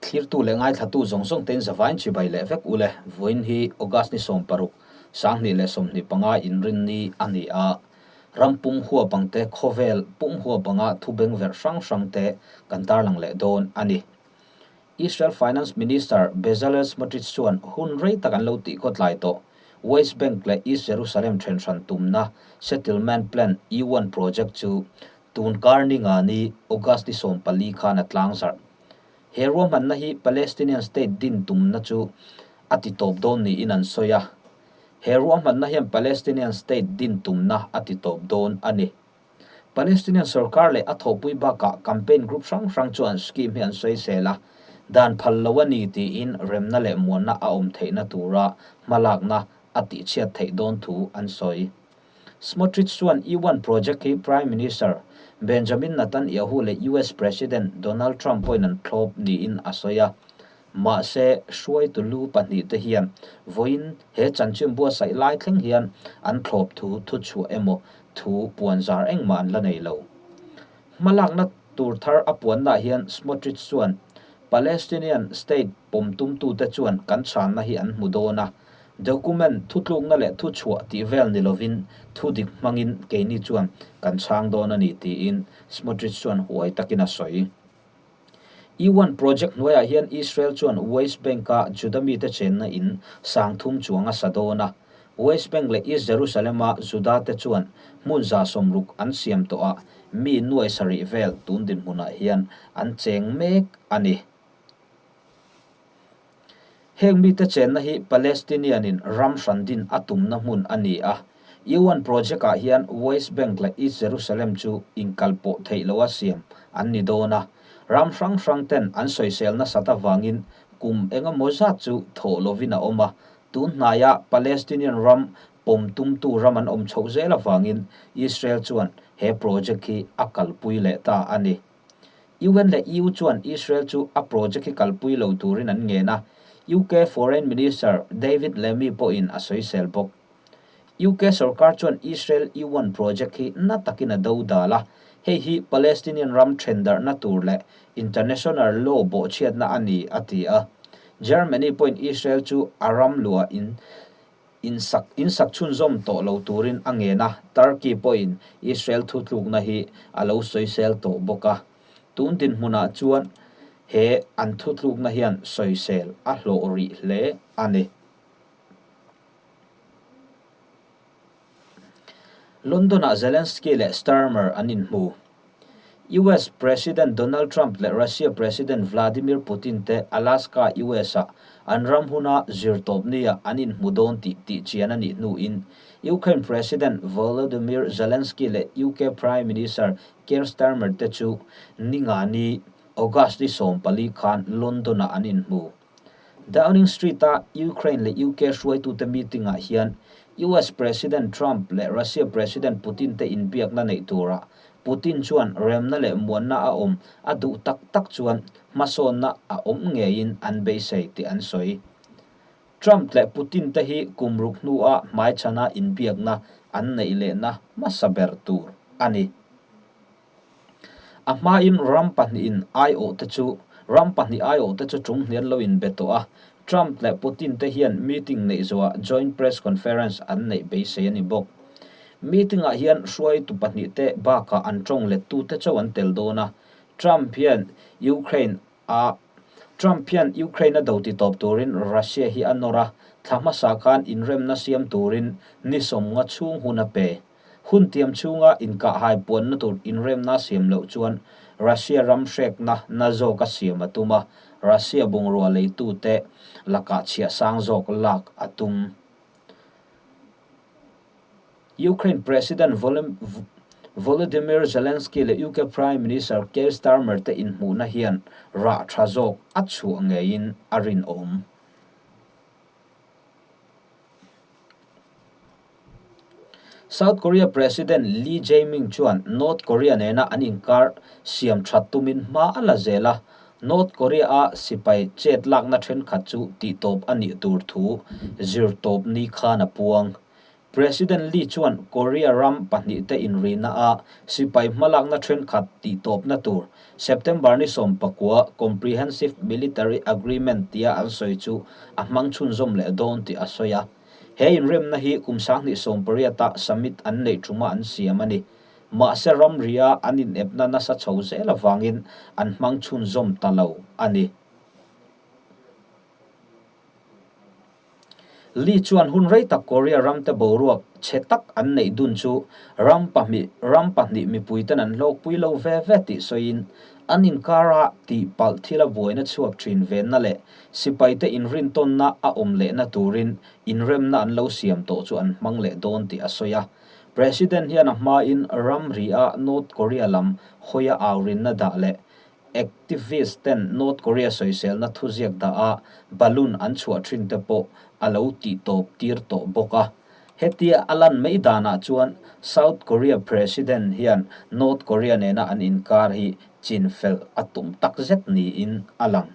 Thlirtu leh ngaithlatu zawng zawng tein zavain chibai leh vek ule. Vawiin hi August ni 16, 2025 inrinni a ni a. Ram pum huap ang te, khawvel pum huap anga thu bengverh hrang hrang te kan tarlang leh dawn a ni. Israel Finance Minister Bezalel Smotrich chuan hun rei tak an lo tih khawtlai tawh West Bank leh East Jerusalem thenhran tumna Settlement Plan E-one project chu tun kar ninga ni August ni 14 khan a tlangzarh. He ruahmanna hi Palestinian state din tumna chu a ti tawp dawn niin an sawi a. He ruahmanna hian Palestinian state din tumna a ti tawp dawn a ni. Palestinian sorkar leh a thawhpui bakah campaign group hrang hrang chuan scheme hi an sawisel a, dan phal lo a ni tiin remna leh muanna a awm theihna tura hmalakna a tihchhiat theih dawn thu an sawi. Smotrich chuan E-one project hi Prime Minister Benjamin Netanyahu leh US President Donald Trump pawhin an thlawp niin a sawi a. Mahse, hruaitu lu pahnihte hian vawiin he chanchin buatsaih lai thleng hian an thlawp thu thuchhuah emaw thu puanzar engmah an la nei lo. Hmalakna tur thar a puannaah hian Smotrich chuan Palestinian state pawm tumtute chuan kan chhanna hi an hmu dawn a, Document, thutlukna leh thuchhuah tih vel ni lovin thu dik hmangin keini chuan kan chhang dawn a ni tiin Smotrich chuan huai takin a sawi. E-one project hnuaiah hian Israel chuan West Bank-a Juda mite chenna in 3000 chuang a sa dawn a. West Bank leh East Jerusalem-a Juda te chuan hmun 60 an siam tawh a, mi 700 vel tun dinhmunah hian an cheng mek a ni. Heng mite chenna hi Palestinian-in ram hran din a tumna hmun a ni a. UN project-ah hian West Bank leh East Jerusalem chu inkalpawh theih loha siam an ni dawn a. Ram hrang hrang ten an sawisel nasat avangin kum eng emaw zat chu thawh lovin a awm a. Tun hnaia Palestinian ram pawm tumtu ram an awm chhoh zel avangin Israel chuan he project hi a kalpui leh ta a ni. UN leh EU chuan Israel chu a project hi kalpui lo turin an ngen a, UK Foreign Minister David Lammy pawhin a sawisel bawk. UK sorkar chuan Israel E-one project hi na takin a do dal a, hei hi Palestinian ram then darhna tur leh international law bawhchhiatna a ni, a ti a. Germany pawhin Israel chu a ram luah in Insak insak chhunzawm tawh lo turin a ngen a, Turkey pawhin Israel thutlukna hi a lo sawisel tawh bawk a. Tun dinhmunah chuan he an thutlukna hian sawisel a hlawh rih hle a ni. London-ah Zelensky leh Starmer an inhmu. US President Donald Trump leh Russia President Vladimir Putin te Alaska, US-ah an ram huna zirtawpnia an inhmu dawn tih tihchian a nih hnuin Ukraine President Volodymyr Zelensky leh UK Prime Minister Keir Starmer te chu Ningani, August ni 14 khan London-ah an inhmu. Downing Street-a Ukraine leh UK hruaitute meeting-ah hian US President Trump leh Russia President Putin te inbiakna neih turah Putin chuan remna leh muanna a awm a duh tak tak chuan hmasawnna a awm ngeiin an beisei tih an sawi. Trump leh Putin te hi kum ruk hnua hmaichhana inbiakna an neih lehna hmasa ber tur a ni. A hmain ram pahnihin aiawhte chu ram pahnih aiawhte chu tum hnian lo inbe tawh a, Trump leh Putin te hian meeting neih zawhah joint press conference an neih beisei a ni bawk. Meeting-ah hian hruaitu pahnihte bakah an tawng lettute chauh an tel dawn a, Trump hian Ukraine a Trump hian Ukraine a do titawp turin Russia hi a nawr a, thla hmasa khan inremna siam turin ni 50 chhung hun a pe. Hun tiam chhunga inkahhai puanna tur inremna siam loh chuan Russia ram hrekna na zawka siam a tum a, Russia bungrua leitute lakah chhiah sang zawk lak a tum. Ukraine President Volodymyr Zelensky leh UK Prime Minister Keir Starmer te inhmuhna hian rah tha zawk a chhuah ngeiin a rinawm. South Korea President Lee Jae-myung chuan North Korea nena an inkar siam that tumin hma a la zel a, North Korea-a sipai chet lakna thenkhat chu tihtawp a nih tur thu zirtawp ni khan a puang. President Lee chuan Korea ram pahnihte inrihna a sipai hmalakna thenkhat tihtawpna tur September ni 19 Comprehensive Military Agreement tia an sawi chu a hmang chhunzawm leh dawn tih a sawi a. He inremna hi kum 2018 a summit an neih thuma an siam a ni. Mahse ramria an inepna nasa chho zel avangin an hmang chhunzawm ta lo a ni. Lee chuan hun rei tak Korea ramte boruak chhe tak an neih dun chu ram pahnih ram pahnih mipuiten an hlawkpui lo ve ve tih sawiin an inkara tihpalh thila buaina chhuak thin venna leh sipaite inrintawnna a awm lehna turin inremna an lo siam tawh chu an hmang leh dawn tih a sawi a. President hian a hmain ramri a North Korea lam hawia aurinna dah leh Activist ten North Korea sawiselna thuziak dah a balloon an chhuah thin te pawh a lo tih tawp tir tawh bawk a. Hetia a lan mai danah chuan South Korea President hian North Korea nena an inkar hi chinfel a tum takzet niin a lang.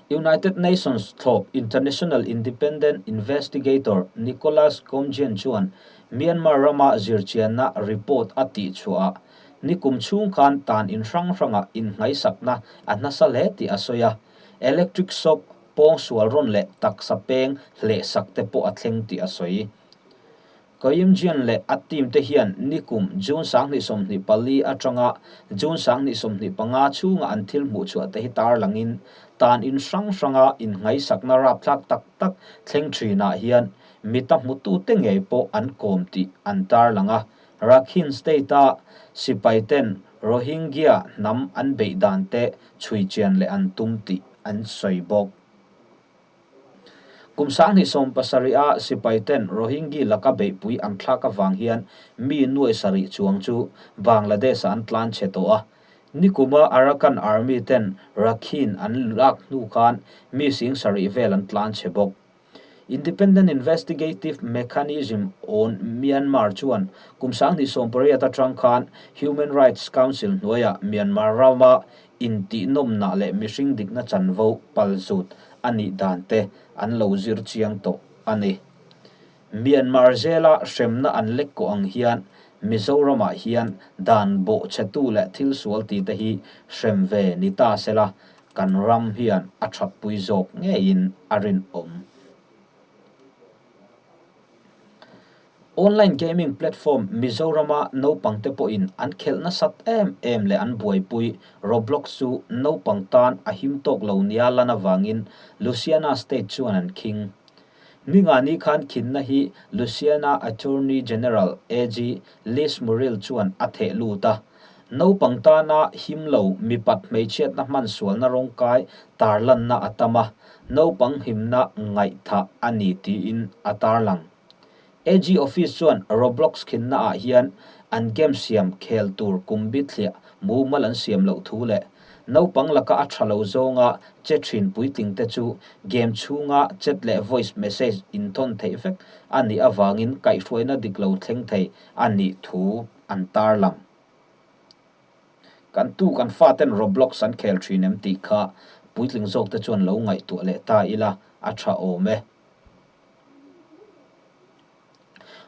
United Nations thlawp International Independent Investigator Nicholas Koumjian chuan Myanmar rama zirchianna report a tihchhuahah nikum chhung khan tan in hrang hrangah innghaisakna a nasa hle tih a sawi a, electric shock, pawngsual rawn leh taksa peng hlehsak te pawh a thleng tih a sawi. Koyimjian leh a team te hian nikum June 2024 atanga June 2025 chhunga an thil hmuh chhuah te hi tarlangin tan in hrang hranga inngaisakna rapthlak tak tak thleng thinah hian mita hmutute ngei pawh an kawm tih an tarlang a. Rakhine State-a sipai ten Rohingya hnam an beih dan te chhuichian leh an tum tih an sawi bawk. Kum 2017 a sipai ten Rohingya laka beihpui an thlak avang hian mi nuai sarih chuang chu Bangladesh-ah an tlan chhe tawh a. Nikuma Arakan Army ten Rakhine an lak hnu khan mi sing sarih vel an tlan chhe bawk. Independent Investigative Mechanism on Myanmar chuan kum 2018 atang khan Human Rights Council hnuaiah Myanmar rama Intihhnawmna leh mihring dikna chanvo palzut a nih dan te an lo zir chiang tawh a ni. Myanmar zela hremna an lek kawh ang hian Mizoramah hian dan bawhchhetu leh thil sual ti te hi hrem ve ni ta sela kan ram hian a thatpui zawk ngeiin a rinawm. Online gaming platform Mizorama naupangte pawhin an khelh nasat em em leh an buaipui Roblox chu naupang tan a him tawk lo nia lan avangin Louisiana State chuan an khing. Ningani khan khinna hi Louisiana Attorney General, AG, Liz Murrill chuan a theh lut a. Naupang tana him lo mipat hmeichhiatna hman sualna rawngkai tarlanna a tam a, naupang himna ngaihthah a ni tiin a tarlang. AG Office chuan Roblox khinna ah hian an game siam khel tur kum bithliah mumal an siam loh thu leh naupang laka a tha lo zawnga che thin puitling te chu game chhunga chat leh voice message inthawn theih vek a nih avangin kaihhruaina dik lo thleng thei a nih thu an tarlang. Kan tu kan faten Roblox an khel thin em tih kha puitling zawk te chuan lo ngaihtuah leh ta ila a tha awm e.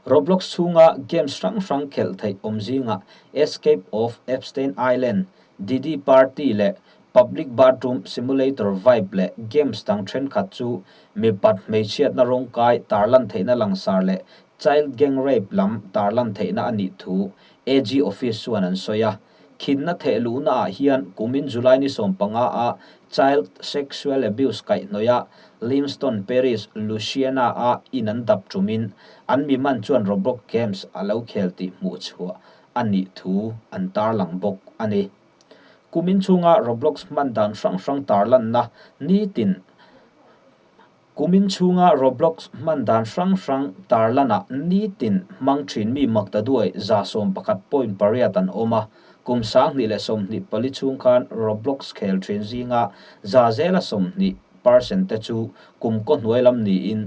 Roblox chhunga games hrang hrang khelh theih awm zingah Escape of Epstein Island, Diddy Party leh Public Bathroom Simulator Vibe leh games dang thenkhat chu mipat hmeichhiatna rawngkai tarlan theihna langsar leh child gang rape lam tarlan theihna a nih thu AG Office chuan an sawi a. Khinna theh luhna ah hian kumin July ni 15 a Child Sexual Abuse kaihhnawih a Limestone Parish, Louisiana a in an dap tumin an mi man chuan Roblox games a lo khel tih hmuh chhuah a nih thu an tarlang bawk a ni. Kumin chhunga Roblox hman dan hrang hrang tarlanna nitin Kumin chhunga Roblox hman dan hrang hrang tarlanah nitin hmang thin mi maktaduai 11.8 an awm a, kum 2024 chhung khan Roblox khel thin zinga 20% te chu kum kaw hnuai lam niin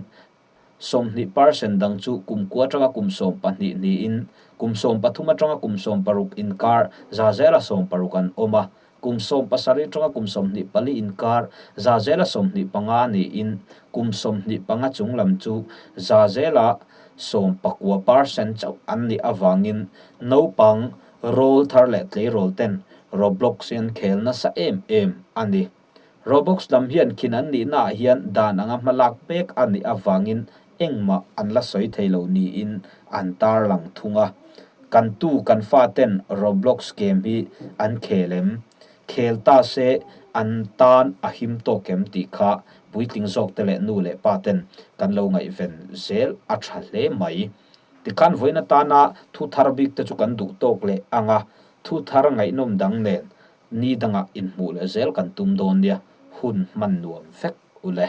20% dang chu kum kua atanga kum 12 niin kum 13 atanga kum 60 inkar 60% an awm a. Kum 17 atanga kum 24 inkar zazela 25 niin kum 25 chung lam chu zazela 19% chauh an nih avangin naupang rawl thar leh tleirawl ten Roblox hi an khel nasa em em a ni. Roblox lam hian khin an nihnaah hian dan anga hmalak pek a nih avangin engmah an la sawi thei lo niin an tarlang thung a. Kan tu kan faten Roblox game hi an khel em? Khel ta se an tan a him tawk em tih kha puitling zawkte leh nu leh pa ten kan lo ngaihven zel a tha hle mai. Tikhan vawiin atana thu thar bik te chu kan duh tawk leh ang a, thu thar ngaihnawm dang nen ni dangah inhmuh leh zel kan tum dawn nia, hun hman nuam vek u le.